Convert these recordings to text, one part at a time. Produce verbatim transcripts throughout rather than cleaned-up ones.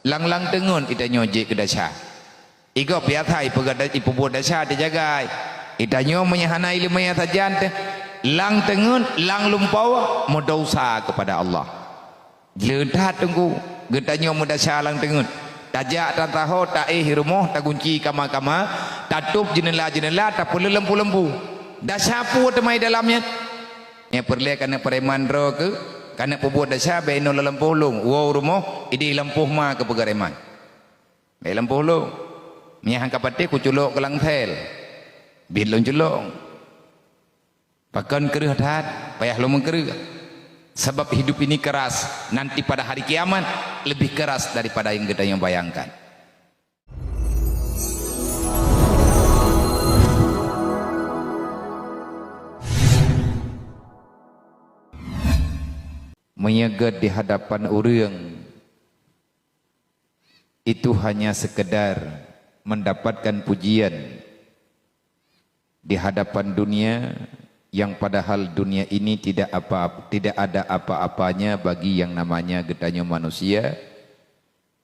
Lam-lam teungeut geutanyoe jeuet keu desya. Igob biasa ipeugah da-, ipeubuet desya teujagai. Geutanyoe meunyo hana iéleumé sajan teuh, lam teungeut, lam lumpoe, meudesya keupada Allah. Jeuet that teungku, geutanyoe meudesya lam teungeut. Tajak tataho, taéh rumoh, tagunci kama-kama, tatôb jeuneula-jeuneula, tapeuleueh lampu-lampu. Desya peue teuma di dalam nyan? Nyang peureulée keuneuk preman droe keuh, keuneuk peubuet desya, bék inoe lam lampôh lôn, woe u rumoh, idéh lampôh ma keupeugah preman. Bék lampôh lôn. Meunyo han ka patéh kuculok keu lam sel. Biet lôn culok. Pakon kreueh that, payah lôn meukreueh. Sabab hidup ini keras, nanti pada hari kiamat lebih keras daripada yang geutanyoe bayangkan. Meunyo gét di hadapan ureuëng, itu hanya sekedar mendapatkan pujian di hadapan dunia, yang padahal dunia ini tidak apa, tidak ada apa-apanya bagi yang namanya geutanyoe manusia,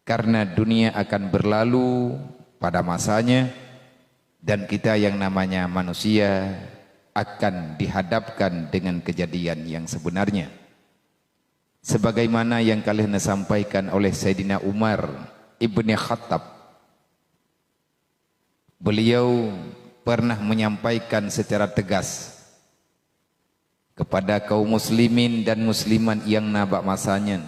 karena dunia akan berlalu pada masanya, dan kita yang namanya manusia akan dihadapkan dengan kejadian yang sebenarnya. Sebagaimana yang ka lheueh neusampaikan oleh Saidina Umar Ibni Khattab, beliau pernah menyampaikan secara tegas kepada kaum muslimin dan muslimat yang na bak masa nyan,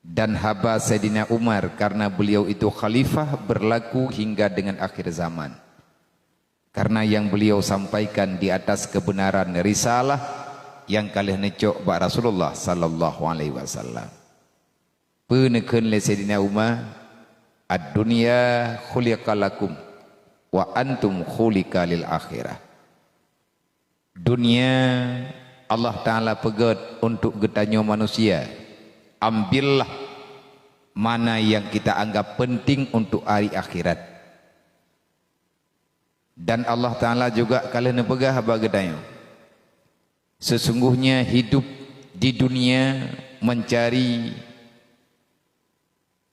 dan haba Saidina Umar karena beliau itu khalifah berlaku hingga dengan akhir zaman. Karena yang beliau sampaikan di atas kebenaran risalah yang ka lheueh neucok bak Rasulullah sallallahu alaihi wasallam. Peue neukheun lé Saidina Umar, "Ad-dunya khuliqa lakum wa antum khuliqa lil akhirah." Dunia Allah Ta'ala peugét untuk geutanyoe manusia. Ambillah mana yang kita anggap penting untuk hari akhirat. Dan Allah Ta'ala juga ka lheueh neupeugah bak geutanyoe, sesungguhnya hidup di dunia mencari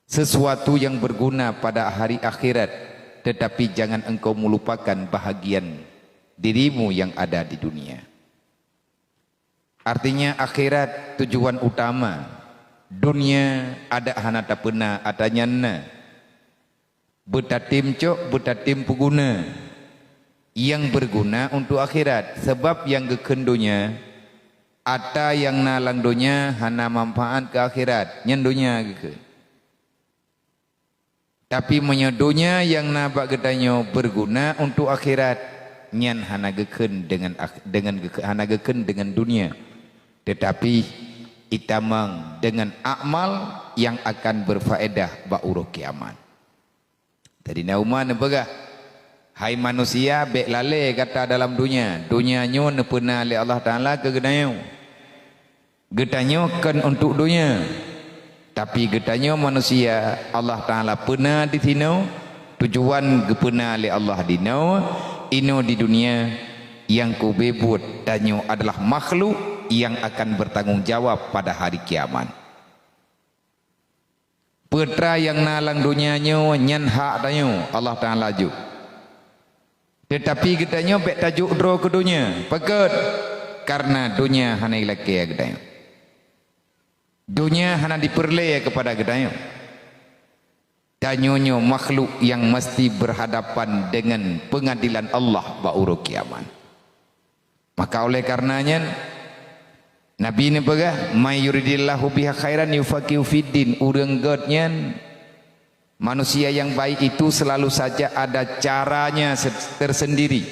sesuatu yang berguna pada hari akhirat, tetapi jangan engkau melupakan bahagian dirimu yang ada di dunia. Artinya akhirat tujuan utama, dunia adak hana tapeuna ata nyan na. Beutatem cok, beutatem peuguna. Nyang beuguna untuk akhirat, sabab nyang geukheun donya, ata nyang na lam donya hana manfaat keu akhirat, nyan donya geukheun. Tapi meunyoe donya nyang na bak geutanyoe beuguna untuk akhirat, nyan hana geukheun deungon akh-, deungon geukhe-, hana geukheun deungon dunia, teutapi itamong deungon amal nyang akan beufaedah bak uroe kiamat. Jadi na Umar neupeugah, "Hai manusia, bék lalée gata dalam donya. Donya nyoe neupeuna lé Allah Ta'ala keu geutanyoe." Geutanyoe kon untuk donya, tapi geutanyoe manusia Allah Ta'ala peuna disinoe, tujuan geupeuna lé Allah dinoe, inoe di dunia, nyang keubeubeuet tanyoe adalah makhluk nyang akan bertanggung jawab pada hari kiamat. Peue teuma nyang na lam donya nyoe nyan hak tanyoe, Allah Ta'ala jok. Teutapi geutanyoe bék tajok droe keu donya. Pakon? Kareuna donya hana ilakée geutanyoe. Donya hana dipeureulée keupada geutanyoe. Tanyoe nyoe makhluk nyang meuseuti beuhadapan deungon peungadilan Allah bak uroe kiamat. Maka oleh kareuna nyan, Nabi neupeugah, "May yuridillahu bihi khairan yufaqihu fiddin." Ureuëng gét nyan, manusia yang baik itu selalu saja ada caranya se-, tersendiri.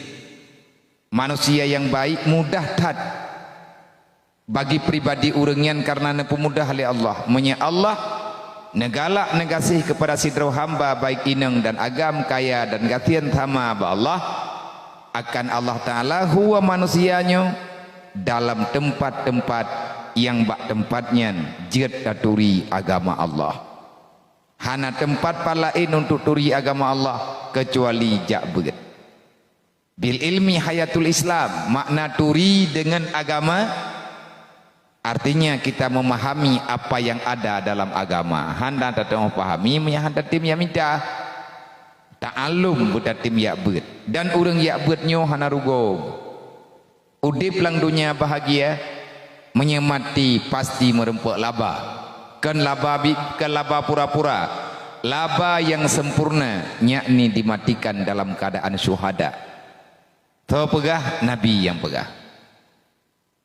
Manusia yang baik mudah that bagi pribadi ureuëng nyan kareuna neupeumudah lé Allah. Meunyoe Allah neugalak neugaséh keupada sidroe hamba, baik inong dan agam, kaya dan gasien, sama bak Allah, akan Allah Ta'ala huwa manusia nyoe dalam teumpat-teumpat nyang bak teumpat nyan jeuet taturi agama Allah. Hana teumpat pat laén untuk turi agama Allah keucuali jak beuet. Bil ilmi hayatul Islam, makna turi deungon agama, Artinya kita memahami apa yang ada dalam agama. Hana tateumé pahami meunyo hana tatem jak mita. Ta'allum beutatem jak beuet. Dan ureuëng jak beuet nyoe hana rugoe. Udeb lam donya bahagia, meunyo maté pasti meurumpok laba. Kon laba bi-, kon laba pura-pura. Laba nyang sempurna, yakni dimatikan dalam keadaan syuhada. Tho peugah, Nabi nyang peugah.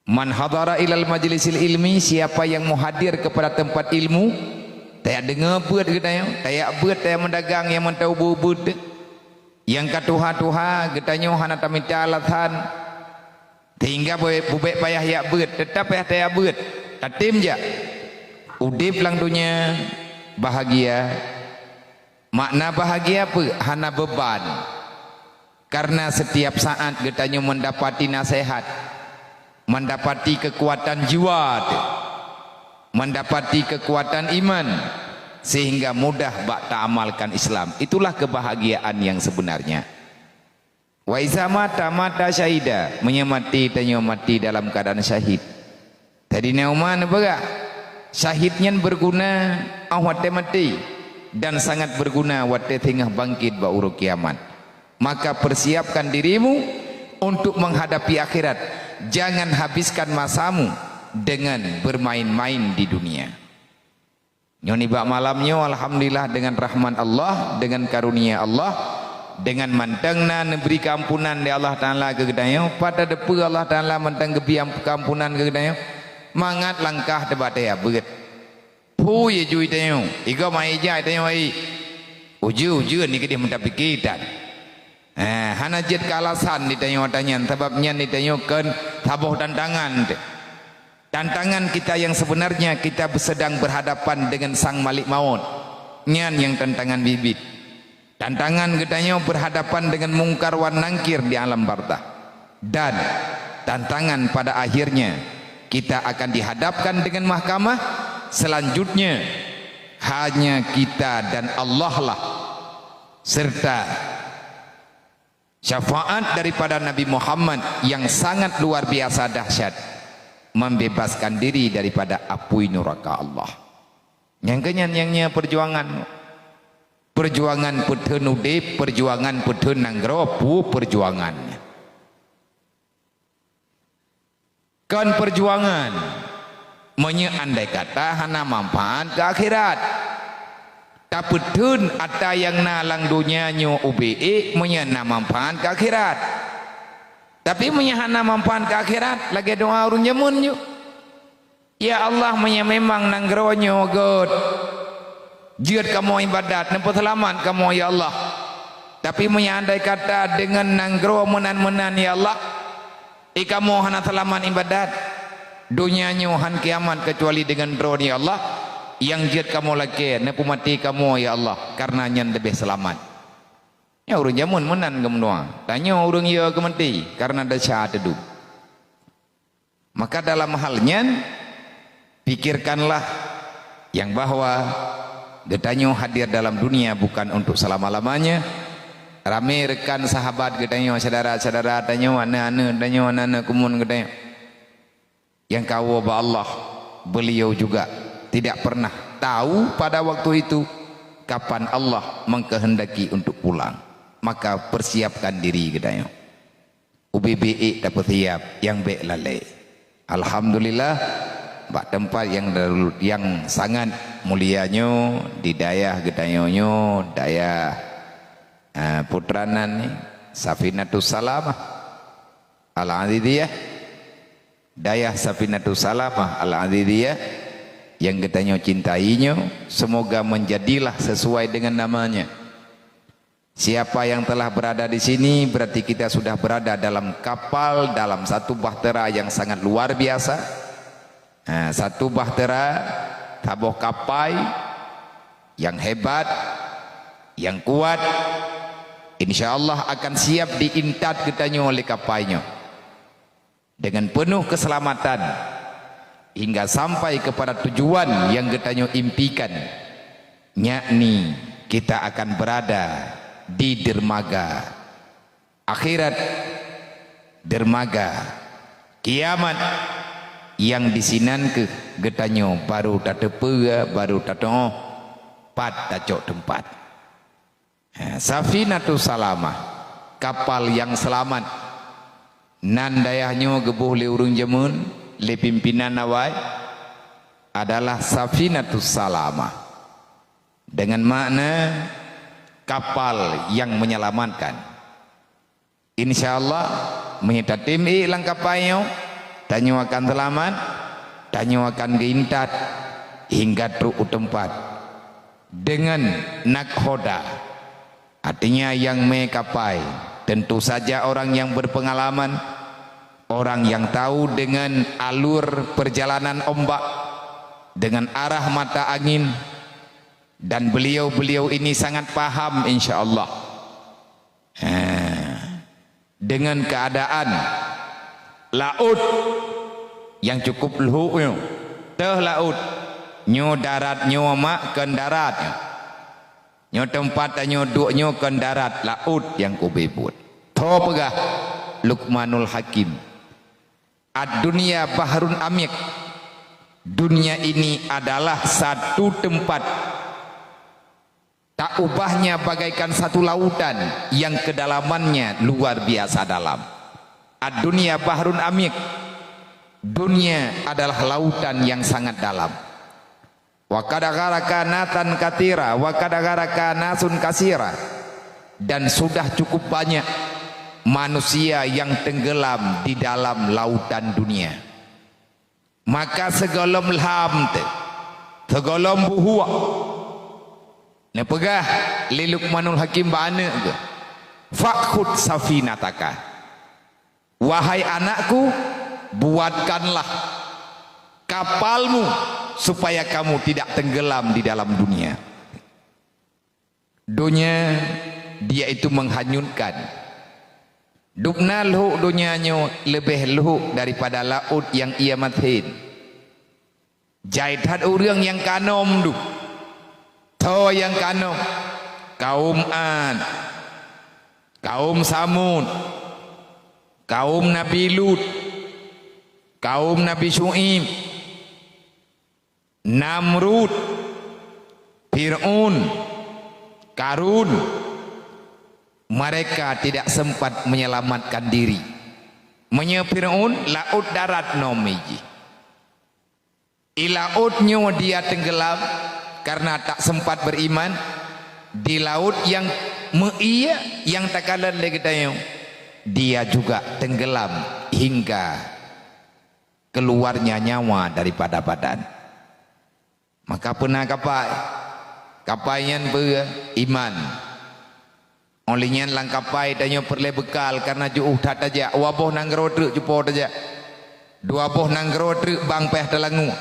"Man hadara ilal majlisil ilmi," siapa yang meuhadir kepada tempat ilmu, tajak deungoe beuet geutanyoe, tajak beuet, tajak meudagang nyang mantong ubeuet-ubeuet, nyang ka tuha-tuha, geutanyoe hana tamita alasan, sehingga beu-, bubek payah jak beuet, teutap payah tajak beuet, tatem jak. Udeb lam donya bahagia, makna bahagia peue? Hana beuban. Karena setiap saat geutanyoe mendapati nasihat, mendapati kekuatan jiwa, mendapati kekuatan iman, sehingga mudah bak taamalkan Islam. Itulah kebahagiaan yang sebenarnya. "Wa iza mata, mata syahida," meunyo maté, tanyoe maté dalam keadaan syahid. Saidina Umar neupeugah, syahid nyan beuguna óh watée maté dan sangat beuguna watée singoh bangkét bak uroe kiamat. Maka persiapkan dirimu untuk menghadapi akhirat. Jangan habiskan masamu dengan bermain-main di dunia. Nyoe nibak malam nyoe, alhamdulillah, dengan rahmat Allah, dengan karunia Allah, dengan mantong na neubri keampunan lé Allah Taala keu geutanyoe. Pat tateupeue Allah Taala mantong geubri am-, keampunan keu geutanyoe? Mangat langkah teuh bak tajak beuet. Phui jui tanyoe, igoe mai ijai tanyoe ai. Ujeuen-ujeuen ni keudeh meutapike tan. Eh, hana jeuet keu alasan di tanyoe ata nyan, sabab nyan di tanyoe kon saboh tantangan teuh. Tantangan kita yang sebenarnya, kita sedang berhadapan dengan Sang Malik Maut. Nyan nyang tantangan biet-biet. Tantangan geutanyoe berhadapan dengan Mungkar wan Nangkir di alam barzakh. Dan tantangan pada akhirnya, kita akan dihadapkan dengan mahkamah. Selanjutnya, hanya kita dan Allah lah, serta syafaat daripada Nabi Muhammad yang sangat luar biasa dahsyat, membebaskan diri daripada apui nuraka Allah. Nyang keu nyan nyang nyoe perjuangan. Perjuangan peutheun udeb, perjuangan peutheun nanggroe, peue perjuangan. Kon perjuangan meunyoe andai kata hana manfaat keu akhirat. Tapeutheun ata nyang na lam donya nyoe ubé ék meunyoe na manfaat keu akhirat. Tapi meunyoe hana manfaat keu akhirat, lagée doa ureuëng jameun nyoe, "Ya Allah, meunyoe memang nanggroe nyoe gét, jeuet kamoe iébadat, neupeuseulamat kamoe, ya Allah. Tapi meunyoe andai kata deungon nanggroe meunan-meunan, ya Allah, eh, kamoe hana seulamat iébadat. Donya nyoe hán kiamat keucuali deungon Droe, ya Allah. Nyang jeuet kamoe lakée, neupeumaté kamoe, ya Allah, kareuna nyan leubeh seulamat." Nyoe ureuëng jameun meunan geumeudoa. Tanyoe ureuëng yo geumaté kareuna desya teuduek. Maka dalam hal nyan, pikirkanlah yang bahwa geutanyoe hadir dalam dunia bukan untuk selama-lamanya. Ramé rekan sahabat geutanyoe, syedara-syedara tanyoe, aneuk-aneuk tanyoe, aneuk-aneuk keumuen geutanyoe nyang ka woe bak Allah, beliau juga tidak pernah tahu pada waktu itu kapan Allah mengkehendaki untuk pulang. Maka persiapkan diri geutanyoe. Ubé-bé ék tapeusiab nyang bék lalé. Alhamdulillah, bak teumpat nyang darul-, nyang sangat mulia nyoe, di dayah geutanyoe nyoe, dayah, eh, putra nan ni, Safinatus Salamah Al-Aziziyah, dayah Safinatus Salamah Al-Aziziyah nyang geutanyoe cintai nyoe, semoga menjadilah sesuai dengan namanya. Siapa yang telah berada di sini, berarti kita sudah berada dalam kapal, dalam satu bahtera yang sangat luar biasa. Ha, satu bahtera, saboh kapai yang hebat, yang kuat, insya Allah akan siap diintat geutanyoe lé kapai nyoe dengan penuh keselamatan hingga sampai kepada tujuan yang geutanyoe impikan, yakni kita akan berada di dermaga akhirat, dermaga kiamat, Nyang disinan keuh geutanyoe barô tateupeue, barô tateu'oh pat tacok teumpat. Ha, Safinatus Salamah, kapal nyang seulamat. Nan dayah nyoe geuboh lé ureuëng jameun, lé pimpinan awai, adalah Safinatus Salamah. Dengan makna kapal yang menyelamatkan. Insya Allah, meunyoe tatem ék lam kapai nyoe, tanyoe akan seulamat, tanyoe akan geuintat hingga trok u teumpat. Dengan nakhoda, artinya nyang mé kapai, tentu saja orang yang berpengalaman, orang yang tahu dengan alur perjalanan ombak, dengan arah mata angin, dan beliau-beliau ini sangat paham, insya Allah. Ha. Dengan keadaan laôt nyang cukup lhok nyoe, teuh laôt, nyoe darat, nyoe mak kon darat nyoe. Nyoe teumpat tanyoe duek nyoe kon darat, laôt nyang keubeue buet. Tho peugah Luqmanul Hakim, "Ad-dunya bahrun amiq." Dunia ini adalah satu tempat tak ubahnya bagaikan satu lautan yang kedalamannya luar biasa dalam. Ad-dunya bahrun amiq. Dunia adalah lautan yang sangat dalam. Wa qad gharaka nasan katsira, wa qad gharaka nasun katsira. Dan sudah cukup banyak manusia yang tenggelam di dalam lautan dunia. Maka sigohlom lham teuh, sigohlom buhuek, neupeugah lé Luqmanul Hakim bak aneuëk geuh, "Fakhudz safinataka." Wahai anakku, buatkanlah kapalmu supaya kamu tidak tenggelam di dalam dunia. Donya, dia itu menghanyutkan. Dubna lhok donya nyoe leubeh lhok daripada laôt nyang ia masen. Jai that ureuëng nyang ka anom duek. Tho nyang ka anom, kaum Ad, kaum Samud, kaum Nabi Lut, kaum Nabi Syu'aib, Namrud, Fir'aun, Karun, mereka tidak sempat menyelamatkan diri. Meunyoe Fir'aun, laôt darat nom jih. I laôt nyoe dia tenggelam karena tak sempat beriman. Di laôt nyang meuié nyang takalon lé geutanyoe, dia juga tenggelam hingga keluarnya nyawa daripada badan. Maka peuna kapai. Kapai nyan beu iman. Óh lheueh nyan lam kapai tanyoe peureulée beukal, kareuna jiôh that tajak. Dua boh nanggroe treuk cupo tajak. Dua boh nanggroe treuk bang payah talangue.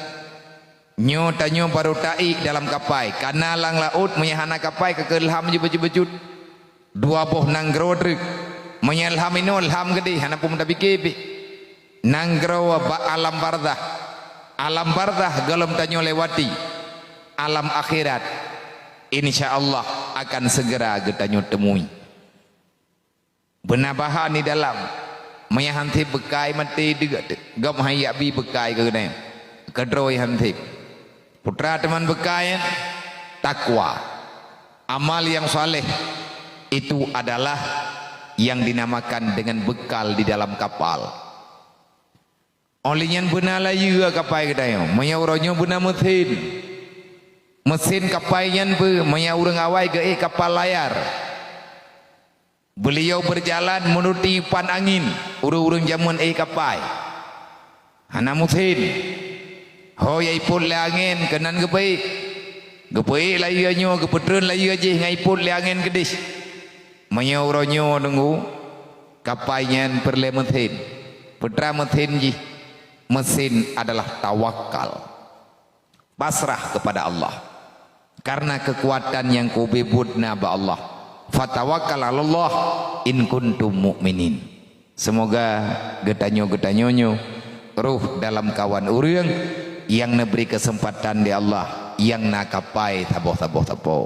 Nyoe tanyoe barô taék dalam kapai. Kareuna lam laôt meunyoe hana kapai ka keuh lham jeuet bacut-bacut. Dua boh nanggroe treuk. Meunyoe lham inoe, lham keudeh, hana peue tapike pih. Nanggroe bak alam barzakh. Alam barzakh gohlom tanyoe lewati. Alam akhirat, insya Allah, akan segera geutanyoe teumui. Beuna bahan di dalam. Meunyoe han sép beukai maté deuk, gob han jak bi beukai keu geutanyoe. Keudroe han sép. Peue teuma beukai nyan? Takwa. Amal yang saleh itu adalah yang dinamakan dengan bekal di dalam kapal. Óh lheueh nyan beuna layeue kapai geutanyoe, meunyoe uroe nyoe beuna meusen. Meusen kapai nyan peue? Meunyoe ureuëng awai geuék kapal layar. Beuliau beujalan meunuruti umpan angin, ureuëng-ureuëng jameun ék kapai. Hana meusen. Ho jak ipot lé angén keunan geupeuék. Geupeuék layeue nyoe, geupeutreun layeue jih ngon ipot lé angén keudeh. Meunyoe uroe nyoe deungoe, kapai nyan peureulée meusen. Peue teuma meusen jih? Meusen adalah tawakal. Pasrah kepada Allah. Karena kekuatan nyang keubeue buet na bak Allah. Fatawakkal 'alallah in kuntum mu'minin. Semoga geutanyoe-geutanyoe nyoe roh dalam kawan ureuëng nyang neubri keuseumpatan lé Allah nyang na kapai saboh-saboh sapo.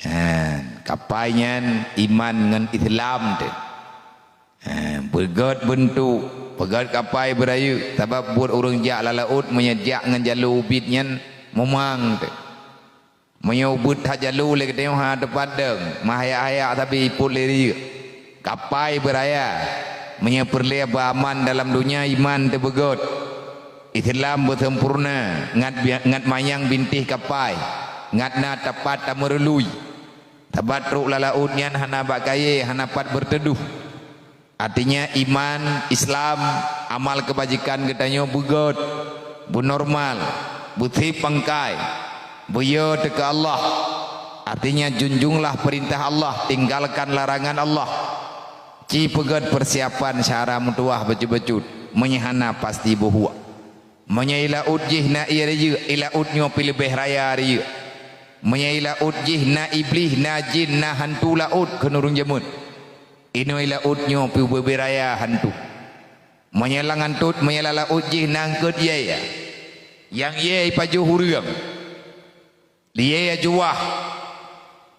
Ha, kapai nyan iman ngon Islam teuh. Ha, beugét beuntuk, Peugét kapai beurayeuk, sabab buet ureuëng jak lam laôt meunyoe jak ngon jalô ubit nyan mumang teuh. Meunyoe ubit that jalô lé geutanyoe hana teupat deueng, meuhayak-hayak sabe ipot lé riyeuk. Kapai beuraya, meunyoe peureulée beuaman dalam donya iman teubeugét. Islam beuseumpurna, ngat bi-, ngat manyang bintéh kapai, ngat na teupat tameurului. Sabab trok lam laôt nyan hana bak kayée, hana pat beurteudôh. Artinya iman, Islam, amal keubajikan geutanyoe beugét, beunormal, beusép pangkai, beuyo teuka Allah. Artinya junjunglah peurintah Allah, tinggalkan larangan Allah. Ci peugét peusiapan syara meutuwah bacut-bacut, meunyoe hana pasti beuhuak. Meunyoe i laôt jih na ie rayeuk, i laôt nyoe pih leubeh raya rayeuk. Meunyoe i laôt jih na iblih, na jin, na hantu laôt kheun ureuëng jameun. Inoe i laôt nyoe pih ubé-bé raya hantu. Meunyoe lam hantu, meunyoe lam laôt jih na eungkôt ie, nyang ie ipajoh ureuëng. Ie juah,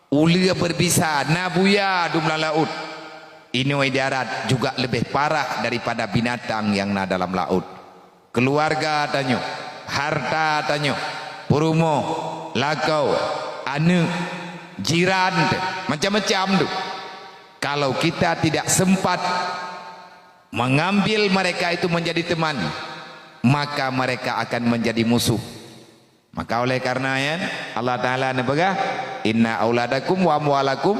uleue beubisa, na buya dum lam laôt. Inoe i darat juga leubeh parah daripada binatang nyang na dalam laôt. Keuluwarga tanyoe, hareuta tanyoe, peurumoh, lakoe, aneuëk, jiran teuh, macam-macam tu. Kalau kita tidak sempat mengambil mereka itu menjadi teman, maka mereka akan menjadi musuh. Maka oleh karena nyan, Allah Taala neupeugah, "Inna auladakum wa amwalakum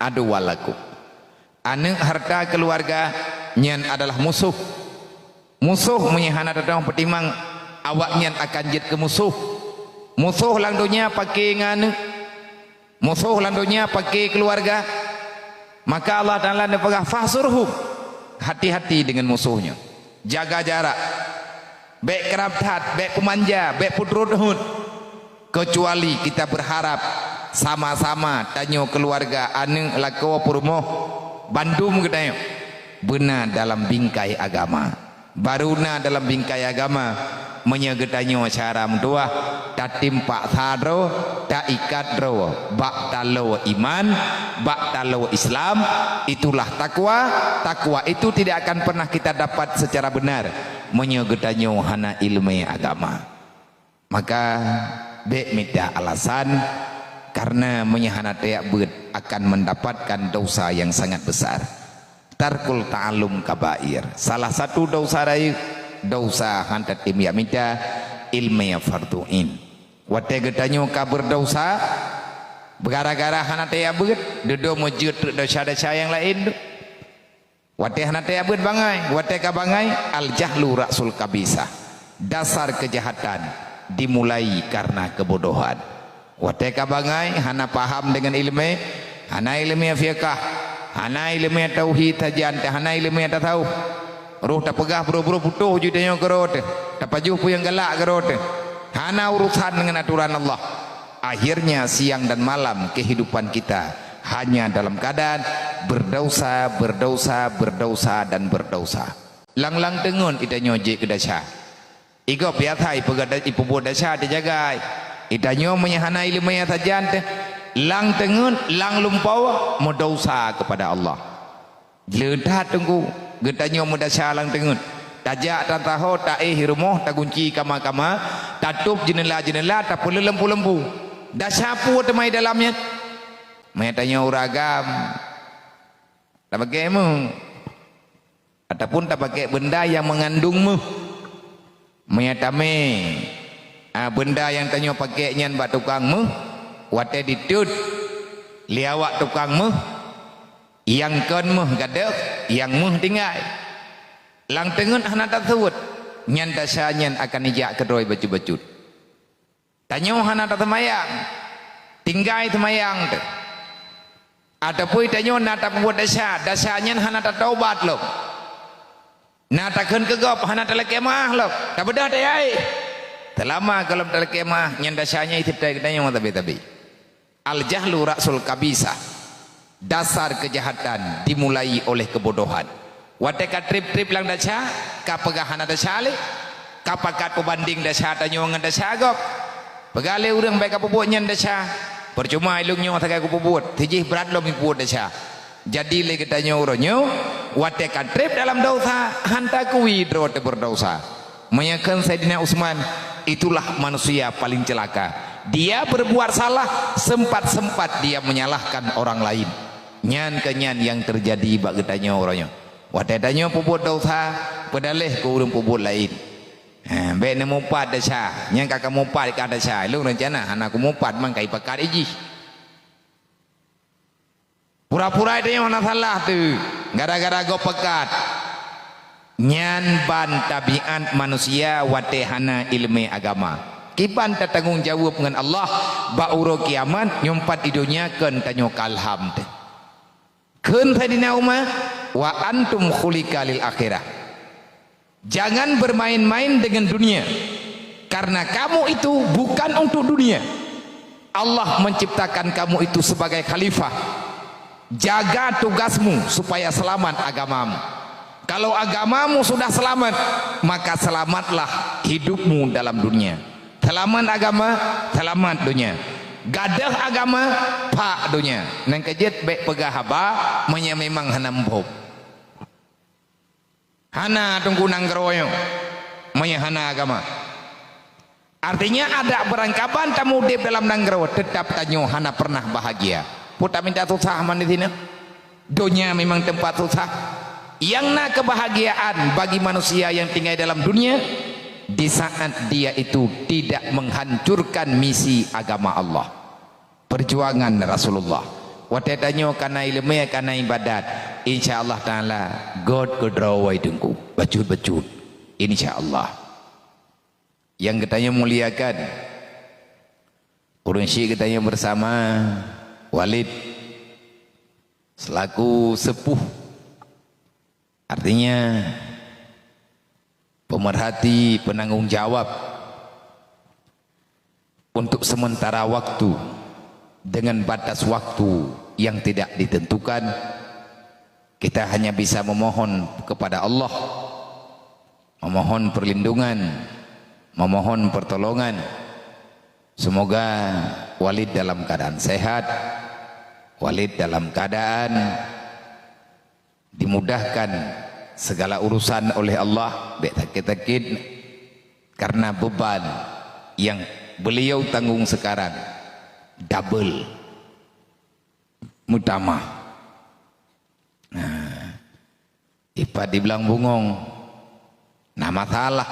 aduwwal lakum." Aneuëk, hareuta, keuluwarga nyan adalah musoh. Musoh meunyoe hana tatong peutimang, awaknyan akan jeuet keu musoh. Musoh lam donya paké ngon aneuëk. Musoh lam donya paké keuluwarga. Maka Allah Taala neupeugah, "Fahzurhum." Hati-hati deungon musoh nyoe. Jaga jarak. Bék krab that, bék peumanja, bék peutrot hot. Keucuali kita beurharab sama-sama tanyoe keuluwarga, aneuëk, lakoe, peurumoh, bandum geutanyoe beuna dalam bingkai agama. Baru na dalam bingkai agama, meunyoe geutanyoe syara meutuwah, tatimpak sa droe, taikat droe bak taloe iman, bak taloe Islam, itulah takwa. Takwa itu tidak akan pernah kita dapat secara benar meunyoe geutanyoe hana iéleumé agama. Maka bék mita alasan, karena meunyoe hana tajak beuet akan mendapatkan dosa yang sangat besar. Tarkul ta'allum kabair. Salah satu dosa rayeuk, dosa hana tatem jak mita iéleumé fardhu ain. Watée geutanyoe ka beurdosa, gara-gara hana tajak beuet, dudoe meujeuet treuk desya-desya nyang laén tu. Watée hana tajak beuet bangai, watée ka bangai, al-jahlu ra'sul kabisah. Dasar kejahatan dimulai karena kebodohan. Watée ka bangai, hana paham deungon iéleumé, hana iéleumé fiqah, hana iéleumé tauhid sajan, hana iéleumé tasawuf. Roh tapeugah brôh-brôh putôh ju tanyoe keudroe teuh, tapajoh peue nyang galak keudroe teuh. Hana urusan deungon atoran Allah. Akhirnya siang dan malam kehidupan kita hanya dalam keadaan berdosa, berdosa, berdosa, dan berdosa. Lang-lang teungeut geutanyoe jeuet keu desya. Igob biasa ipeugah-, ipeubuet desya teujagai. Geutanyoe meunyoe hana iéleumé sajan teuh, lang teungeut, lang lumpoe, meudosa kepada Allah. Le that teungku, geutanyoe meudesya lang teungeut. Tajak tataho, taéh rumoh, tagunci kama-kama, tatôb jeuneula-jeuneula, tapeuleuet lampu-lampu. Desya peue teuma i dalam nyan? Meunyoe tanyoe ureuëng agam, tapakée méuh. Ataupun tapakée beunda nyang meungandong méuh. Meunyoe tamé, a, beunda nyang tanyoe pakée nyan bak tukang méuh, watée ditot lé awak tukang méuh, nyang kon méuh gadôh, nyang méuh tinggai. Lang teungeut hana taseuet, nyan desya nyan akan ijak keudroe bacut-bacut. Tanyoe hana taseumayang, tinggai seumayang teuh. Ataupun tanyoe na tapeubuet desya, desya nyan hana tatobat lom. Na takheun keu gob, hana talakée meu'ah lom. Tabeudôh tayai. Seulama gohlom talakée meu'ah, nyan desya nyan iseutée geutanyoe tabe-tabe. Al-jahlu ra'sul kabisah. Dasar kejahatan dimulai oleh kebodohan. Watée ka treb-treb lam desya, ka peugah hana desya lé, ka pakat peubandeng desya tanyoe ngon desya gob. Peugah lé ureuëng bék kapeubuet nyan desya, percuma ilong nyoe sagai kupeubuet, sijih brat lom ipeubuet desya. Jadi lé geutanyoe uroe nyoe, Watée ka treb dalam desya, han takui droe teuh beudesya. Meunyoe kheun Saidina Utsman, itulah manusia paling ceulaka. Dia berbuat salah, sempat-sempat dia menyalahkan orang lain. Nyan keuh nyan nyang teujadi bak geutanyoe uroe nyoe. Watée tanyoe peubuet desya, peudaleh keu ureuëng peubuet laén. Ha, bék neumupat desya. Nyang ka kamupat ka desya. Lôn reuncana hana kumupat, man ka ipakat ijih. Pura-pura tanyoe hana salah teuh, gara-gara gob pakat. Nyan ban tabiat manusia watée hana iéleumé agama. Kiban tatanggong jaweueb ngon Allah bak uroe kiamat, nyoe pat di donya kheun tanyoe ka lham teuh. Kheun Saidina Umar, "Wa antum khuliqa lil akhirah." Jangan bermain-main dengan dunia, karena kamu itu bukan untuk dunia. Allah menciptakan kamu itu sebagai khalifah. Jaga tugasmu supaya selamat agamamu. Kalau agamamu sudah selamat, maka selamatlah hidupmu dalam dunia. Selamat agama, selamat dunia. Gadoh agama, pak dunia. Nyang keujeuet bék peugah haba meunyoe memang hana muphom. Hana teungku nanggroe nyoe, meunyoe hana agama. Artinya, adak beurangkaban tameudeb dalam nanggroe, teutab tanyoe hana pernah bahagia. Peue taminta susah man di sinan? Donya memang teumpat susah. Nyang na keubahgiaan bagi manusia nyang tinggai dalam dunia, di saat dia itu tidak menghancurkan misi agama Allah. Peujuangan Rasulullah. Watée tanyoe ka na iéleumé, ka na iébadat, insya Allah Taala göt keudroe teungku, bacut-bacut. Insya Allah. Nyang geutanyoe muliakan, ureuëng syiek geutanyoe bersama, Walid, selaku sepuh, artinya pemerhati, penanggung jawab. Untuk sementara waktu, dengan batas waktu yang tidak ditentukan, kita hanya bisa memohon kepada Allah, memohon perlindungan, memohon pertolongan. Semoga Walid dalam keadaan sehat, Walid dalam keadaan dimudahkan segala urusan oleh Allah, bék sakét-sakét, karena beban yang beliau tanggung sekarang double, meutamah. Nah, ipat di blang bungong, na masalah.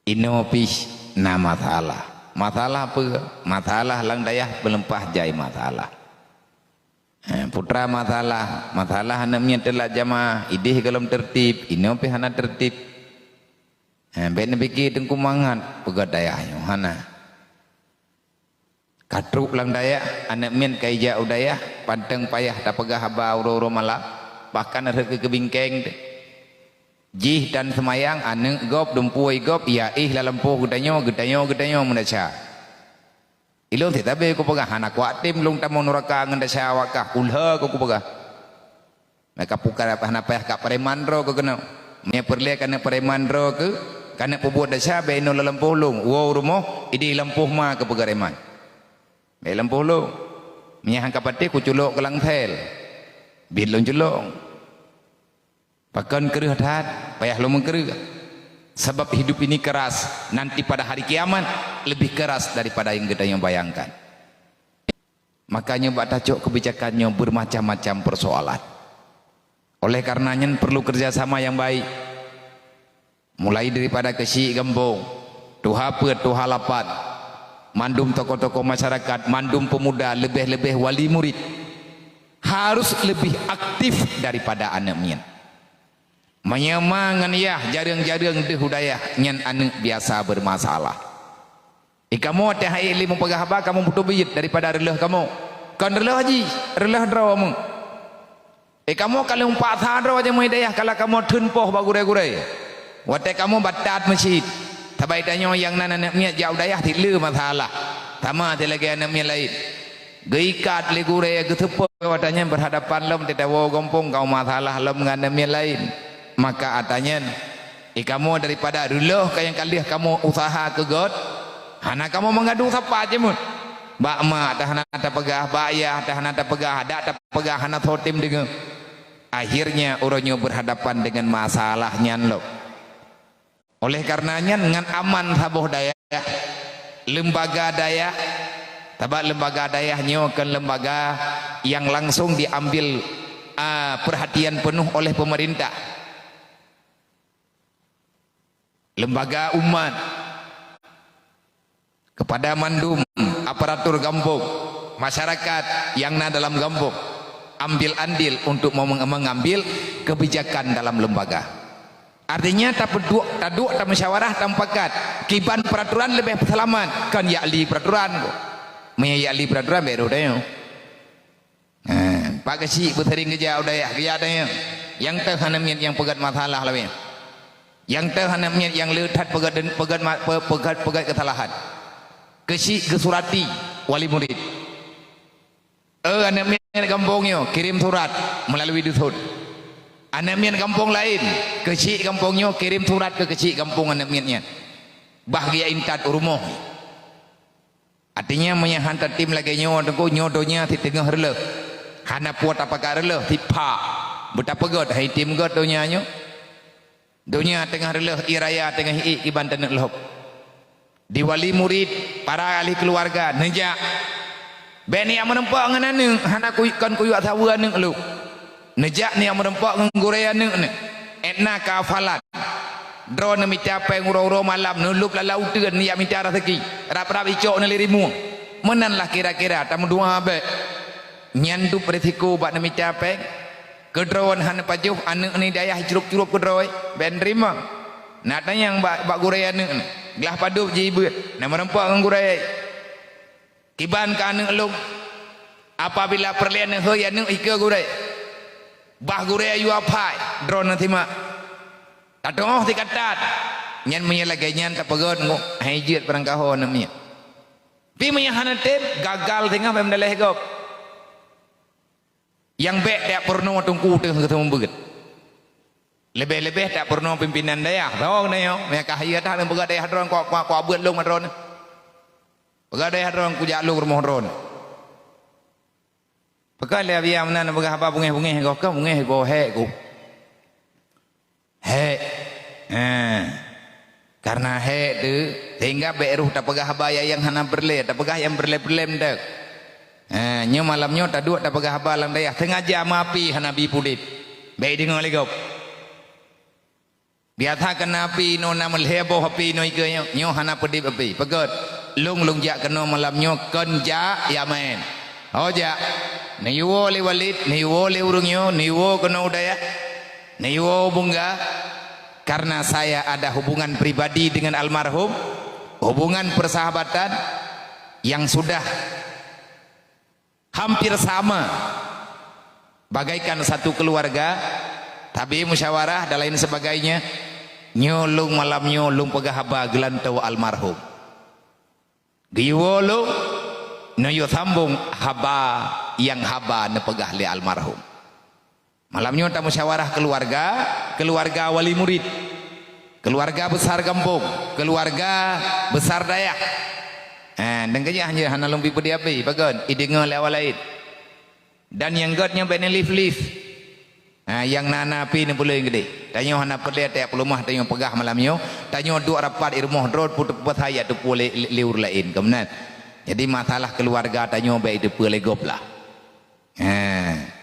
Inoe pih na masalah. Masalah peue? Masalah lam dayah peuleumpah jai masalah. Eh, putra masalah, masalah aneuk miet teulat jamaah, idéh gohlom teurtib, inoe pih hana teurtib. Eh, bék neupike teungku mangat peugah dayah nyoe hana. Ka trok lam dayah, aneuk miet ka ijak u dayah, panteng payah tapeugah haba uroe-uroe malam, bahkan rhot keu keubingkeng teuh. Jih tan seumayang, aneuk gob, dumpeue gob, ya éh lam lampôh geutanyoe, geutanyoe, geutanyoe meudesya. Ilôn sit tabé kupeugah, hana kuatem lôn tamong nuraka ngon desya awak kah, kulheueh kupeugah. Maka pukan apa hana payah ka preman droe keu keunoe. Meunyoe peureulée keuneuk preman droe keu, keuneuk peubuet desya bék inoe lam lampôh lôn, woe u rumoh, idéh lampôh ma keu peukareman. Bék lampôh lôn. Meunyoe han ka patéh kuculok keu langsel. Biet lôn culok. Pakon kreueh that, payah lôn meukreueh. Sabab hidup ini keras, nanti pada hari kiamat lebih keras daripada yang geutanyoe bayangkan. Makanya bak tacok kebijakan nyoe bermacam-macam persoalan. Oleh karena nyan perlu kerjasama yang baik. Mulai daripada keuchik gampông, tuha peuet, tuha lapan, mandum tokoh-tokoh masyarakat, mandum pemuda, leubeh-leubeh wali murid harus lebih aktif daripada aneuk miet. Meunyoe ma ngon yah jareueng-jareueng deuh u dayah, nyan aneuk biasa bermasalah. Eh, kamoe teuh hai lé mupeugah haba, kamoe beuteubiet daripada reuloh kamoe. Kon reuloh jih, reuloh droe meuh. Eh, kamoe ka lheueh paksa droe jameun dayah kala kamoe theun poh bak gurée-gurée. Watée kamoe batat meucit. Sabai tanyoe nyang nan aneuk miet jak u dayah sit le masalah. Sama sit lagée aneuk miet laén. Geuikat lé gurée geuseupôt watée nyan berhadapan lom teuh tawoe gampông kamoe masalah lom ngon aneuk miet laén. Maka ata nyan, eh, kamoe daripada reuloh ka nyang ka lheueh kamoe useuha keu göt, hana kamoe meungadu sapat jimeuet. Bak mak teuh hana tapeugah, bak yah teuh hana tapeugah, dak tapeugah hana soe tem deungoe. Akhirnya uroe nyoe berhadapan dengan masalah nyan lom. Oleh karena nyan ngon aman saboh dayah, lembaga dayah, sabab lembaga dayah nyoe kon lembaga yang langsung diambil, a, perhatian penuh oleh pemerintah. Lembaga umat, kepada mandum aparatur gampông, masyarakat yang na dalam gampông, ambil andil untuk mem-, mengambil kebijakan dalam lembaga. Artinya, tapeuduek, taduek, tamusyawarah, tamupakat. Kiban peraturan leubeh seulamat, kon jak li peraturan. Meunyoe jak li peraturan, bèk rôh tanyoe. Ha, pak keuchik beuseuring geujak u dayah, geujak tanyong. Nyang teuh aneuk miet nyang peugét masalah lawét. Nyang teuh aneuk miet nyang le that peugét, peugét ma-, pe-, peugét, peugét keusalahan. Keuchik geusurati wali murid. Eh, aneuk miet gampông nyoe, kirim surat meulalu dusun. Aneuk miet gampông laén, keuchik gampông nyoe, kirim surat keu keuchik gampông aneuk miet nyan. Bah geujak intat u rumoh. Artinya, meunyoe han tatem lagèe nyoe, Teungku, nyoe donya sit teungoh reuloh. Hana peue tapakat reuloh, sit pha. Beutapeugét, hai tem gét donya nyoe. Donya teungoh reuloh, ie raya teungoh iék kiban taneuk lhôb. Di wali murid, para ahli keuluwarga, neujak. Bèk neujak meurumpok ngon aneuk, hana kui-, kon kuyuek saweue aneuk lôn. Neujak neujak meurumpok ngon gurèe aneuk neuh. Edna ka hafalan. Droeneuh mita pèng uroe-uroe malam, neulôb lalau uteuen neujak mita raseuki. Rab-rab icok neuh lé rimueng. Meunan lah kira-kira, tameudoa bèk. Nyan dum risiko bak neumita pèng. Keudroe hana pajoh, aneuk neuh dayah jicurôb-curôb keudroe, bèk neuteurimong. Na tanyong bak, bak gurèe aneuk neuh. Glah padub jih beuet, na meurumpok ngon gurèe. Kiban keu aneuk lôn, apabila peureulèe neuhôi aneuk ikeue gurèe, bah gurèe yue aphai, droeneuh simak. Tatu'oh sikatat, nyan meunyoe lagèe nyan tapeugét ngon hai jeuet barangkaho aneuk miet. Pi meunyoe hana tem, gagal singoh bèk meudaleh gob. Nyang bèk tajak peurunoe teungku teuh geuseumeubeuet. Leubeh-leubeh tajak peurunoe pimpinan dayah. Soe keunoe nyoe, meunyoe ka hayeu that lôn peugah dayah droeneuh, kuak, kuak, kuak beuet lôn droeneuh. Peugah dayah droeneuh kujak lôn rumoh droeneuh. Peugah lé Abiya meunan peugah haba beungéh-beungéh goh, ka beungéh goh hék ku. Hék. Ha. Karena hék tu, sehingga bèk rôh tapeugah haba nyang hana peureulèe, tapeugah nyang peureulèe-peureulèe mantong. Ha, nyoe malam nyoe taduek tapeugah haba lam dayah, sengaja meuapi hana bi peudeb. Bèk deungoe lé gob. Biasa keunan api inoe na meulhèe boh api inoe ikeue nyoe, nyoe hana peudeb api. Peugét, lôn, lôn jak keunoe malam nyoe kon jak, jak maén. Ho jak. Neuyue woe lé Walid, neuyue woe lé ureueng nyoe, neuyue woe keunoe u dayah. Neuyue woe u Bungga. Karena saya ada hubungan pribadi dengan almarhum, hubungan persahabatan yang sudah hampir sama, bagaikan satu keluarga, tabi musyawarah dan lain sebagainya. Nyoe lôn malam nyoe lôn peugah haba geulantoe almarhum. Geuyue lôn, neuyue sambong haba nyang haba neupeugah lé almarhum. Malam nyoe tamusyawarah keuluwarga, keuluwarga wali murid, keuluwarga beusar gampông, keuluwarga beusar dayah. Eh, dan keujeuh hana lôn bi peudeh api, pakon? Ideungoe lé awak laén. Dan nyang gét nyoe bèk neulif-lif. Ha, nyang na-na api neupeuleueng keudeh. Tanyoe hana peureulèe tajak peuleumah tanyoe peugah malam nyoe. Tanyoe duek rapat i rumoh droe peuteupeu sayat teupeu lé, lé, lé ureueng laén. Keumeunang. Jadi masalah keuluwarga tanyoe bèk iteupeu lé gob lah. Ha.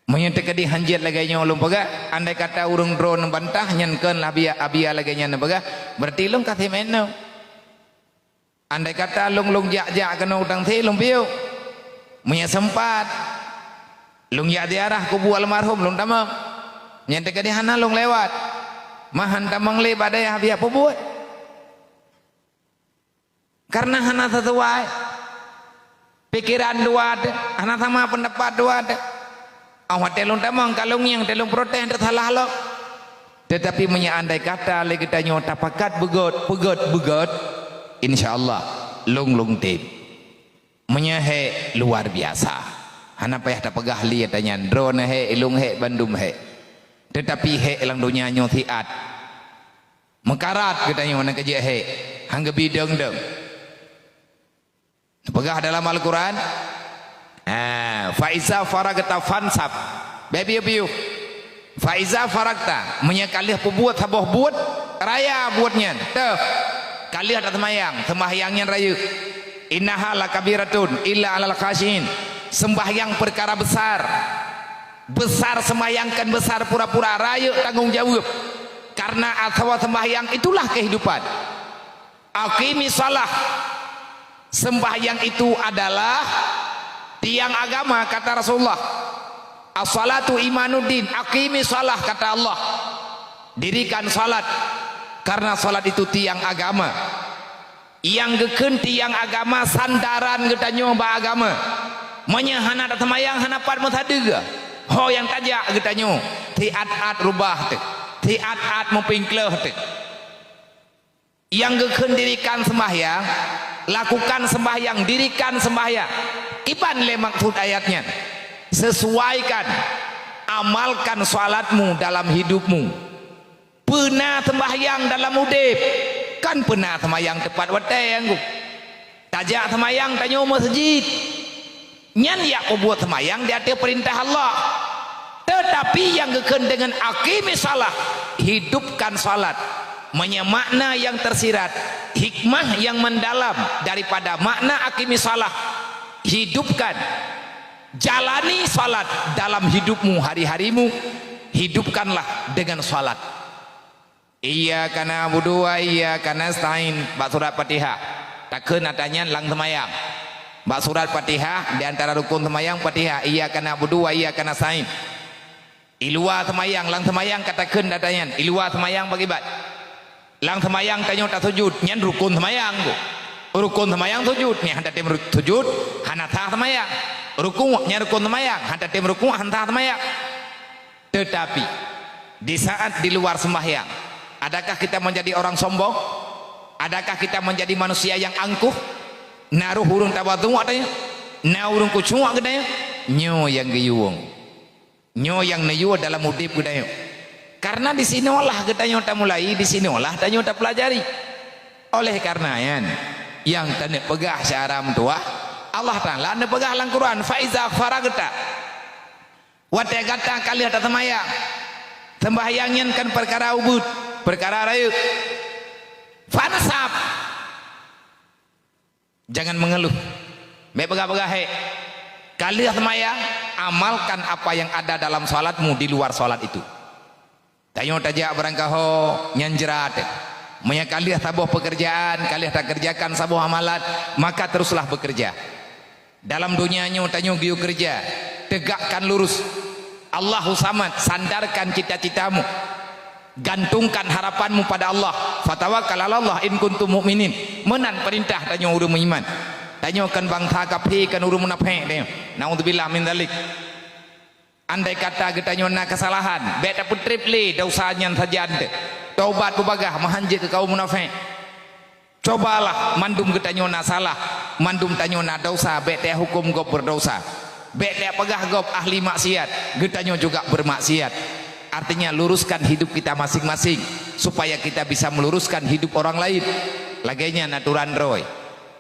Meunyoe teukeudi hanjeuet lagèe nyoe lôn peugah, andai kata ureueng droe neubantah nyan kon lah biya-, biya lagèe nyan neupeugah, berarti lôn ka simeunoe. Andai kata lôn, lôn jak-jak keunoe u Tangse lôn piôh. Meunyoe seumpat, lôn jak ziarah kubu almarhum lôn tamong. Nyan teukeudi hana lôn lewat. Meuhan tamong lé bak dayah biya peubuet. Karena hana sesuai. Pikeran dua teuh, hana sama peundapat dua teuh. Óh watèe lôn tamong ka lôn ngieng teuh lôn protes teuh salah lom. Teutapi meunyoe andai kata lé geutanyoe tapakat beugét, peugét, beugét, insya Allah lôn, lôn tem. Meunyoe hék luar biasa. Hana payah tapeugah lé ata nyan, droeneuh hék, lôn hék, bandum hék. Teutapi hék lam donya nyoe siat. Meukarat geutanyoe na keujeuet hék, han geubi dong-dong. Neupeugah dalam Al-Quran, ha, "Fa iza faragta fansab." Bék piôh-piôh. Fa iza faragta, meunyoe ka lheueh peubuet saboh buet, raya buet nyan. Teuh, ka lheueh taseumayang, seumayang nyan rayeuk. Innaha lakabiratun illa alal khasyiin. Seumbahyang peukara besar. Besar seumayang kon besar pura-pura, rayeuk tanggong jaweueb. Karena atawa seumayang itulah kehidupan. Aqimi shalah. Sembahyang itu adalah tiang agama, kata Rasulullah. As-salatu imaduddin, aqimi shalah, kata Allah. Dirikan salat, karena salat itu tiang agama. Nyang geukheun tiang agama, sandaran geutanyoe bak agama. Meunyoe hana taseumayang, hana pat meusadeue. Ho nyang tajak geutanyoe, siat-at rubah teuh, siat-at meupingkleuh teuh. Nyang geukheun dirikan sembahyang, lakukan sembahyang, dirikan sembahyang. Kiban lé maksud ayat nyan? Sesuaikan, amalkan salatmu dalam hidupmu. Peuna sembahyang dalam udeb, kon peuna sembahyang teupat watée, Teungku. Tajak sembahyang tanyoe meuseujid. Nyan jak peubuet seumayang di ateueh peurintah Allah. Teutapi nyang geukheun deungon aqimi shalah, hidupkan salat. Meunyoe makna nyang teusirat, hikmah nyang meudalam daripada makna aqimi shalah, hidupkan, jalani salat dalam hidupmu hari-harimu, hidupkanlah dengan salat. Iyyaka na'budu wa iyyaka nasta'in, bak surat Fatihah. Takheun ata nyan lam seumayang. Bak surat Fatihah, di antara rukun seumayang Fatihah, iyyaka na'budu wa iyyaka nasta'in. Di luwa seumayang, lam seumayang ka takheun ata nyan, di luwa seumayang pakriban. Lam seumayang tanyoe tasujud, nyan rukun seumayang tu. Rukun seumayang sujud, nyan hana tem ru-, sujud, hana sah seumayang. Rukuk, nyan rukun seumayang, hana tem rukuk, hana sah seumayang. Tetapi, di saat di luar sembahyang, adakah kita menjadi orang sombong? Adakah kita menjadi manusia yang angkuh? Na roh ureuëng tawadhu geutanyoe? Na ureuëng khusyuk geutanyoe? Nyoe nyang geuyue. Nyoe nyang neuyue dalam udeb geutanyoe. Karena di sinoelah geutanyoe tamulai, di sinoelah tanyoe tapeulajari. Oleh karena nyan, nyang taneuk peugah syara meutuwah, Allah Taala neupeugah lam Quran, "Fa iza faragta." Watée gata ka lheueh taseumayang, seumbahyang nyan kon peukara ubeut, peukara rayeuk. Fansab. Jangan mengeluh. Bék peugah-peugah hék. Ka lheueh seumayang, amalkan apa yang ada dalam salatmu di luar salat itu. Tanyoe tajak beurangkaho nyan jrat. Meunyoe ka lheueh saboh pekerjaan, ka lheueh takeureujakan saboh amalan, maka teruslah bekerja. Dalam donya nyoe tanyoe geuyue keureuja, tegakkan lurus. Allahu Samad, sandarkan cita-citamu. Gantungkan harapanmu pada Allah. Fatawakkal 'alallah in kuntum mu'minin. Meunan peurintah tanyoe ureuëng meuiman. Tanyoe kon bansa kafé, kon ureuëng munafék tanyoe. Naudzubillah min dzalik. Andai kata geutanyoe na keusalahan, bék tapeutreb lé desya nyan sajan teuh. Taubat beubagaih meuhan jeuet keu kaum munafék. Cobalah mandum geutanyoe na salah, mandum tanyoe na desya, bék tahuköm gob beudesya. Bék tapeugah gob ahli maksiat, geutanyoe juga bermaksiat. Artinya luruskan hidup kita masing-masing supaya kita bisa meluruskan hidup orang lain. Lagée nyan aturan droe.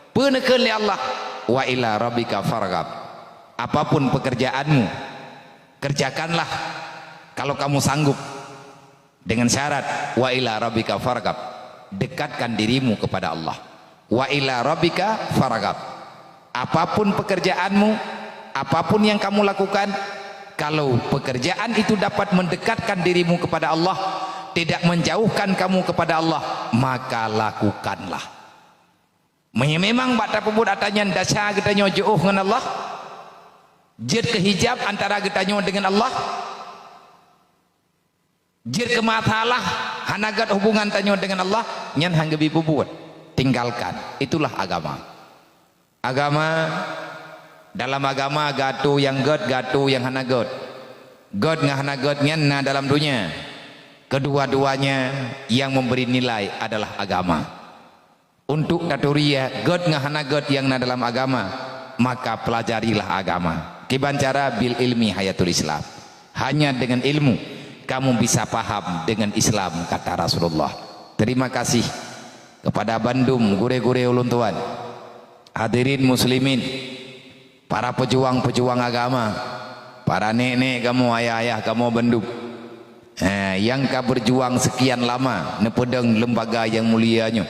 Peue neukheun lé Allah? "Wa ila rabbika farghab." Apapun pekerjaanmu, kerjakanlah kalau kamu sanggup. Dengan syarat, "Wa ila rabbika farghab." Dekatkan dirimu kepada Allah. "Wa ila rabbika farghab." Apapun pekerjaanmu, apapun yang kamu lakukan, kalau pekerjaan itu dapat mendekatkan dirimu kepada Allah, tidak menjauhkan kamu kepada Allah, maka lakukanlah. Meunyoe memang bak tapeubuet ata nyan desya geutanyoe jiôh ngon Allah, jeuet keu hijab antara geutanyoe deungon Allah, jeuet keu masalah hana gét hubungan tanyoe deungon Allah, nyan han geubi peubuet. Tinggalkan. Itulah agama. Agama, dalam agama geuatô nyang gét, geuatô nyang hana gét. Gét ngon hana gét nyan na dalam donya. Kedua-duanya yang memberi nilai adalah agama. Untuk taturi gét ngon hana gét nyang na dalam agama, maka pelajarilah agama. Kiban cara? "Bil ilmi hayatul Islam." Hanya dengan ilmu kamu bisa paham dengan Islam, kata Rasulullah. Terima kasih kepada bandum gurée-gurée ulôn tuan, hadirin muslimin, para pejuang-pejuang agama, Para nék-nék kamoe, ayah-ayah kamoe bandum, eh, nyang ka beujuang seukian lama neupeudong lembaga nyang mulia nyoe.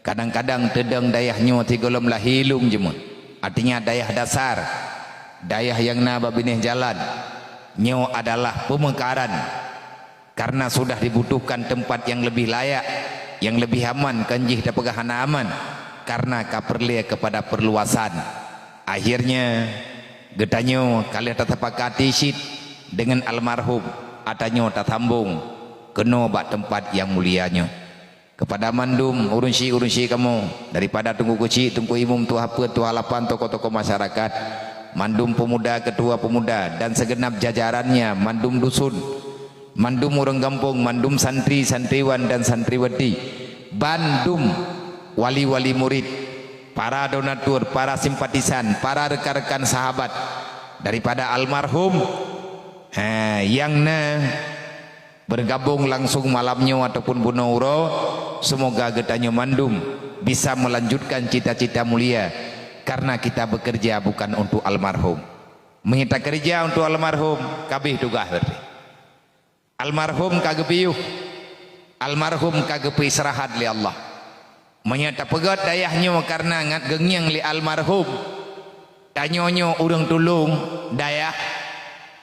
Kadang-kadang teudong dayah nyoe sigohlom lahé lôn jameun. Artinya dayah dasar, dayah nyang na bak binéh jalan. Nyoe adalah peumeukaran. Karena sudah dibutuhkan tempat yang lebih layak, yang lebih aman, kon jih tapeugah hana aman, karena ka peureulée keupada perluasan. Akhirnya, geutanyoe ka lheueh tasepakati cit deungon almarhum, atra nyoe tasambong keunoe bak teumpat nyang mulia nyoe. Keupada mandum ureuëng syik-ureuëng syik kamoe, daripada Teungku Keuchik, Teungku Imum, Tuha Peuet, Tuha Lapan, tokoh-tokoh masyarakat, mandum peumuda, ketua peumuda, dan segenap jajarannya, mandum dusun, mandum ureuëng gampông, mandum santri, santriwan, dan santriwati, bandum wali-wali murid, para donatur, para simpatisan, para rekan-rekan sahabat daripada almarhum, eh, nyang na bergabung langsung malam nyoe ataupun bunoe uroe, semoga geutanyoe mandum bisa melanjutkan cita-cita mulia, karena kita bekerja bukan untuk almarhum. Meunyoe takeureuja untuk almarhum, ka abéh tugaih berarti. Almarhum ka geupiôh, almarhum ka geupeuistirahat lé Allah. Meunyoe tapeugét dayah nyoe kareuna ngat geungieng lé almarhum, tanyoe nyoe ureuëng tulông dayah,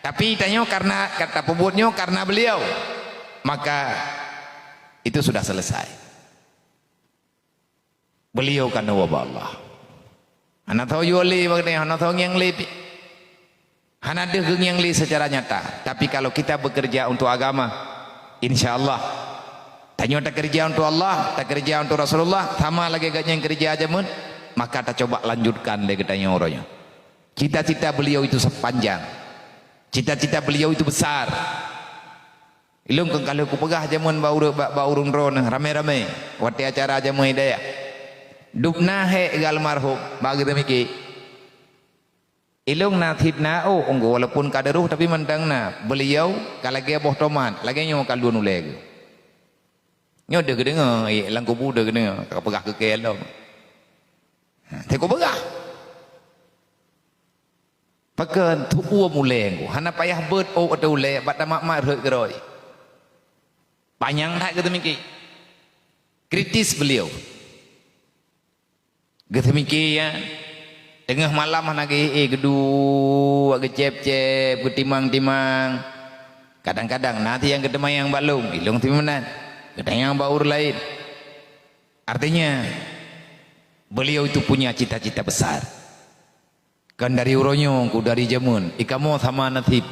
tapi tanyoe kareuna, ka tapeubuet nyoe kareuna beliau, maka itu sudah selesai. Beliau ka neuwoe bak Allah. Hana tho yue lé bak geutanyoe, hana tho ngieng lé pih. Hana deuh geungieng lé secara nyata, tapi kalau kita bekerja untuk agama, insya Allah. Tanyoe takeureuja untuk Allah, takeureuja untuk Rasulullah, sama lagée gobnyan keureuja jameun, maka tacoba lanjutkan lé geutanyoe uroe nyoe. Cita-cita beliau itu sepanjang. Cita-cita beliau itu besar. Ilôn kon ka lheueh kupeugah jameun bak ureuëng, bak, bak ureuëng droeneuh ramé-ramé watée acara jameun hidayah. Dubna hék geuh almarhum, bak geuteumiki. Ilôn na cit na ôk unggô, walaupun ka deuroh tapi mantong na. Beuliau ka lagée boh tomat, lagée nyoe ka lôn ulée geuh. Nyoe deuh geudeungoe, eh, lam kubu deuh geudeungoe, ka peugah keu kée lom. Ha, teuka peugah. Pakon tuwoe mulée ngku, hana payah beuet ôk ateueh ulée, bak tamat-mat rhot keudroe. Panyang that geuteumiki. Kritis beuliau. Geuteumiki, ya. Teungoh malam hana geuhi-hi, geuduek, geucéb-céb, geutimang-timang. Kadang-kadang na teuh nyang geuteumanyong bak lôn, ilôn teuh meunan. Geutanyong bak ureuëng laén. Artinya, beliau itu punya cita-cita besar. Kan dari uroe nyoe ku dari jameun, i kamoe sama nasib.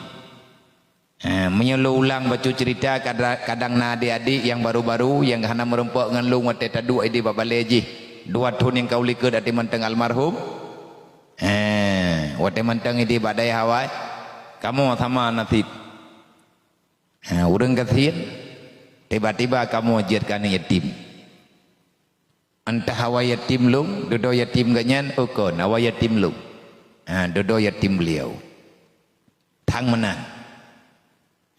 Ha, meunyoe lôn ulang bacut ceurita, kada-, kadang na adik-adik nyang baru-baru nyang hana meurumpok ngon lôn watée taduek idéh bak balée jih dua thon nyang ka u likot até mantong almarhum. Ha, watée mantong idéh bak dayah awai, kamoe sama nasib. Ha, ureuëng gasien, tiba-tiba kamoe jeuet keu aneuëk yatim. Entah awai yatim lôn, dudoe yatim gobnyan, oh kon, awai yatim lôn. Ha, dudoe yatim beliau. Thang meunan.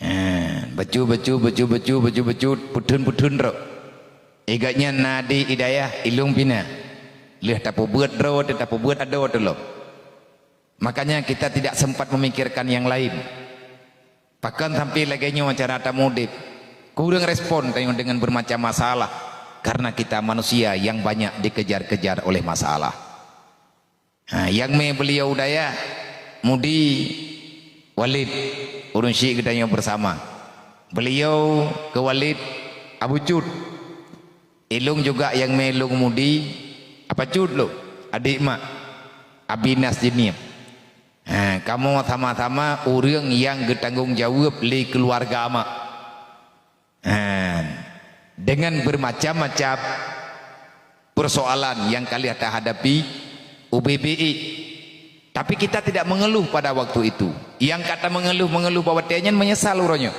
Ha, bacut, bacut, bacut, bacut, bacut, bacut, peutheun-peutheun rot. I gobnyan na di i dayah, ilôn pih na. Lheueh tapeubuet droe, tapeubuet adoe tulông. Makanya kita tidak sempat memikirkan yang lain. Pakon sampai lagée nyoe cara tamudik. Kureueng respon tanyoe deungon bermacam masalah, karena kita manusia yang banyak dikejar-kejar oleh masalah. Ha, nyang mé beliau dayah, Mudi Walid, ureuëng syik geutanyoe bersama. Beliau keu Walid Abu Cut. Ilôn juga nyang mé lôn Mudi, Apa Cut lôn, adik mak, Abi Nas Jeunieb. Ha, kamoe sama-sama ureuëng nyang geutanggong jaweueb lé keuluwarga mak. Ha, dengan bermacam-macam persoalan nyang ka lheueh tahadapi ubé-bé. Tapi kita tidak mengeluh pada waktu itu. Nyang ka ta mengeluh-mengeluh bak watée nyan meunyeusal uroe nyoe.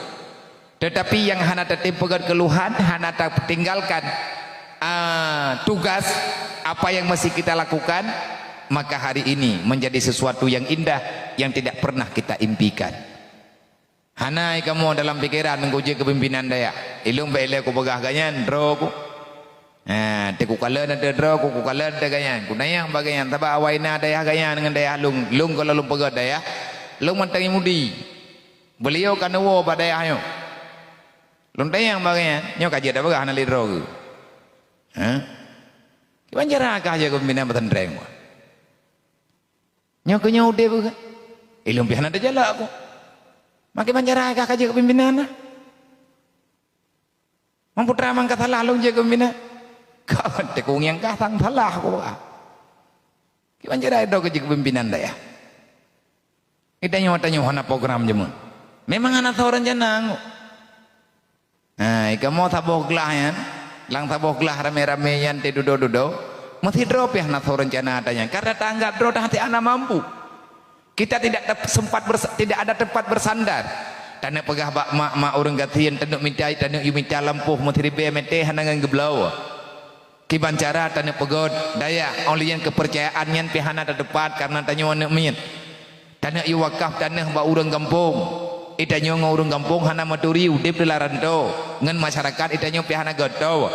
Tetapi nyang hana tatem peugét keuluhan, hana tatinggalkan, ah, tugas apa yang mesti kita lakukan, maka hari ini menjadi sesuatu yang indah yang tidak pernah kita impikan. Hana i kamoe dalam pikeran ngon jeuet keu pimpinan dayah. Ilôn bék lé kupeugah gobnyan, droe ku. Ha, teuh kukalon ateueh droe ku, kukalon ateueh gobnyan. Kunanyong bak gobnyan, sabab awai na dayah gobnyan ngon dayah lôn, lôn gohlom lôn peugét dayah. Lôn mantong i Mudi. Beuliau ka neuwoe bak dayah nyoe. Lôn tanyong bak gobnyan, nyoe ka jeuet tapeugah hana lé droe geuh. Hah? Kiban cara kah jeuet keu pimpinan pesantren? Nyoe keu nyoe udeb geuh. Ilôn pih hana teujalak ku. Makai bancara kah ka jeuet keu pimpinan na? Mang putra mang ka salah lôn jeuet keu pimpinan. Ka teukong nyang ka sang salah ku. Kiban cara droe keu jeuet keu pimpinan dayah. Geutanyoe, tanyoe hana program jameun. Memang hana soe reuncana. Ha, i kamoe saboh glah nyan, lam saboh glah ramé-ramé nyan teududoe-dudoe, meusidroe pih hana soe reuncana ata nyan, karena taanggap droe hana mampu. Kita tidak tep-, sempat bers-, tidak ada tempat bersandar. Taneuk peugah bak mak-mak ureuëng gasien, taneuk mita, taneuk yue mita lampôh meusiribée meuté hana ngon geubloe. Kiban cara taneuk peugöt dayah, óh lheueh nyan keupeurcayaan nyan pih hana tateupat kareuna tanyoe aneuëk miet. Taneuk yue wakaf taneuk bak ureuëng gampông. Itanyoe ngon ureuëng gampông hana meuturi udeb di lam rantô, ngon masyarakat itanyoe pih hana geutoe.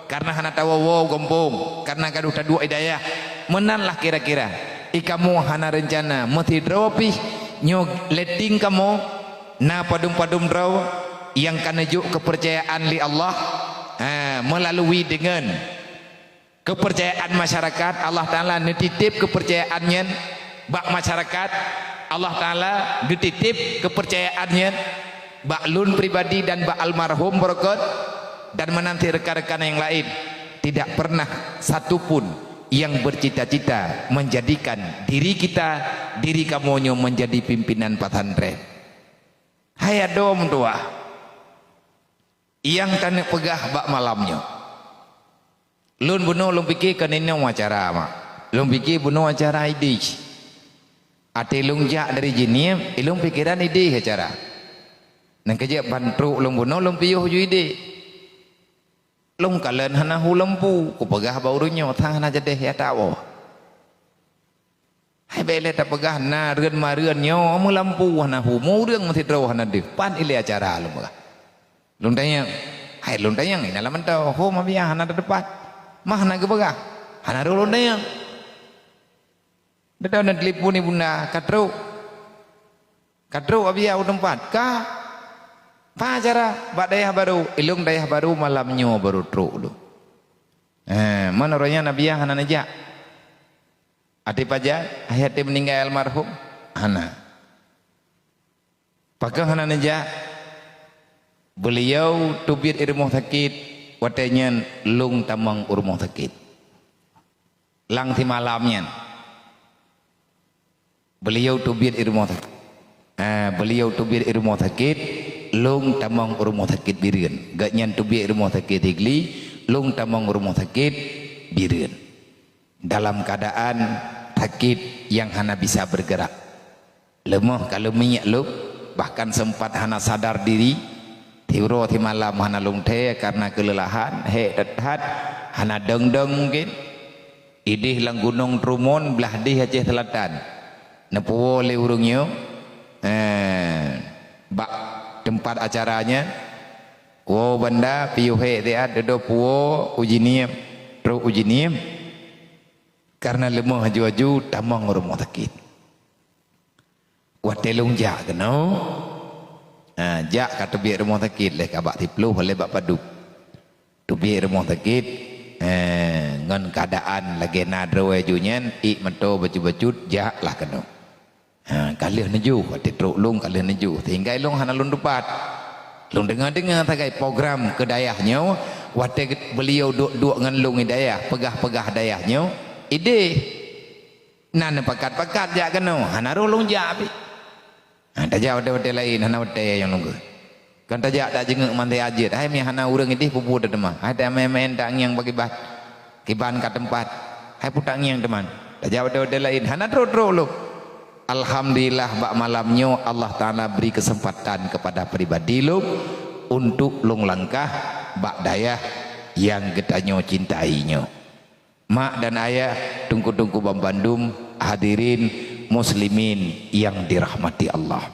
Kareuna hana tawoe-woe gampông, kareuna gadôh taduek i dayah. Meunan lah kira-kira. I kamoe hana reuncana, meusidroe pih nyoe letting kamoe na padum-padum droe nyang ka neujok keupeurcayaan lé Allah, ha, meulalui deungon keupeurcayaan masyarakat, Allah Taala neutiteb keupeurcayaan nyan bak masyarakat, Allah Taala geutiteb keupeurcayaan nyan bak lôn pribadi dan bak almarhum Beureukat dan meunan cit rekan-rekan nyang laén. Tidak pernah satu pun yang bercita-cita menjadikan diri kita, diri kamoe nyoe menjadi pimpinan pesantren. Hai adoe meutuah. Nyang taneuk peugah bak malam nyoe. Lôn bunoe lôn pike keu ninoe acara mak. Lôn pike bunoe acara idéh. Até lôn jak dari Jeunieb, ilôn pikeran idéh acara. Nang keujeuet ban trok lôn bunoe lôn piôh ju idéh. Lôn kalon hana hu lampu, kupeugah bak ureuëng nyoe sang hana jadeh ya tawoe. Hai bék lé tapeugah na reuen mareueng nyoe meulampu hana hu, ureuëng meusidroe hana deuh, pan ilée acara lôn peugah. Lôn tanyong, hai lôn tanyong ina lam mantong, ho Mabiya hana tateupat. Mah hana geupeugah, hana rôh lôn tanyong. Datang dan telepon ibu na, ka trok. Ka trok Abiya u teumpat, ka. Peue acara bak dayah barô, ilôn dayah barô malam nyoe barô trok lôn. Eh, mana roh nyan Abiya hana neujak. Até pajan, ayah teuh meuninggai almarhum? Hana. Pakon hana neujak? Beuliau teubiet i rumoh sakét, watée nyan lôn tamong u rumoh sakét. Lam simalam nyan. Beuliau teubiet i rumoh sakét. Ah, beuliau teubiet i rumoh sakét, lôn tamong u rumoh sakét Bireuen. Gobnyan teubiet i rumoh sakét Sigli, lôn tamong u rumoh sakét Bireuen. Dalam keadaan sakit yang hana bisa bergerak. Leumoh ka leumiek lom, bahkan sempat hana sadar diri, siuroe simalam hana lôn thee karena keulelahan, hék that-that, hana dong-dong mungkin. Idéh lam Gunong Trumon, blah déh Aceh Selatan. Neupuwoe lé ureuëng nyoe, eh, bak teumpat acara nyan, woe banda piôh hék siat dudoe puwoe u Jeunieb, trok u Jeunieb. Kareuna leumoh aju-aju tamong u rumoh sakét. Watée lôn jak keunoe, ha, jak ka teubiet rumoh sakét lé ka bak siploh lé bak padub. Teubiet rumoh sakét, eh, ngon keuadaan lagée na droe ju nyan, iek meuto bacut-bacut, jak lah keunoe. Ha, ka lheueh neujoh, watée trok lôn ka lheueh neujoh, sehingga ilôn hana lôn teupat. Lôn deungoe-deungoe sagai program keu dayah nyoe, watée beuliau duek-duek ngon lôn i dayah, peugah-peugah dayah nyoe, idéh. Na neupakat-pakat jak keunoe, hana rôh lôn jak pih. Ha, tajak watée-watée laén, hana watée nyang lôn keuh. Kan tajak tajeungeuk mandé ajeuet, hai meuhana ureuëng idéh peue-peue teuma. Hai tamén-mén tangieng pakriban, kiban ka teumpat. Hai peue tangieng teuma. Tajak watée-watée laén, hana trok-trok lôn. Alhamdulillah, bak malam nyoe Allah Taala bri keuseumpatan keupada pribadi lôn untuk lôn langkah bak dayah nyang geutanyoe cintai nyoe. Mak dan ayah, teungku-teungku banmandum, hadirin muslimin yang dirahmati Allah.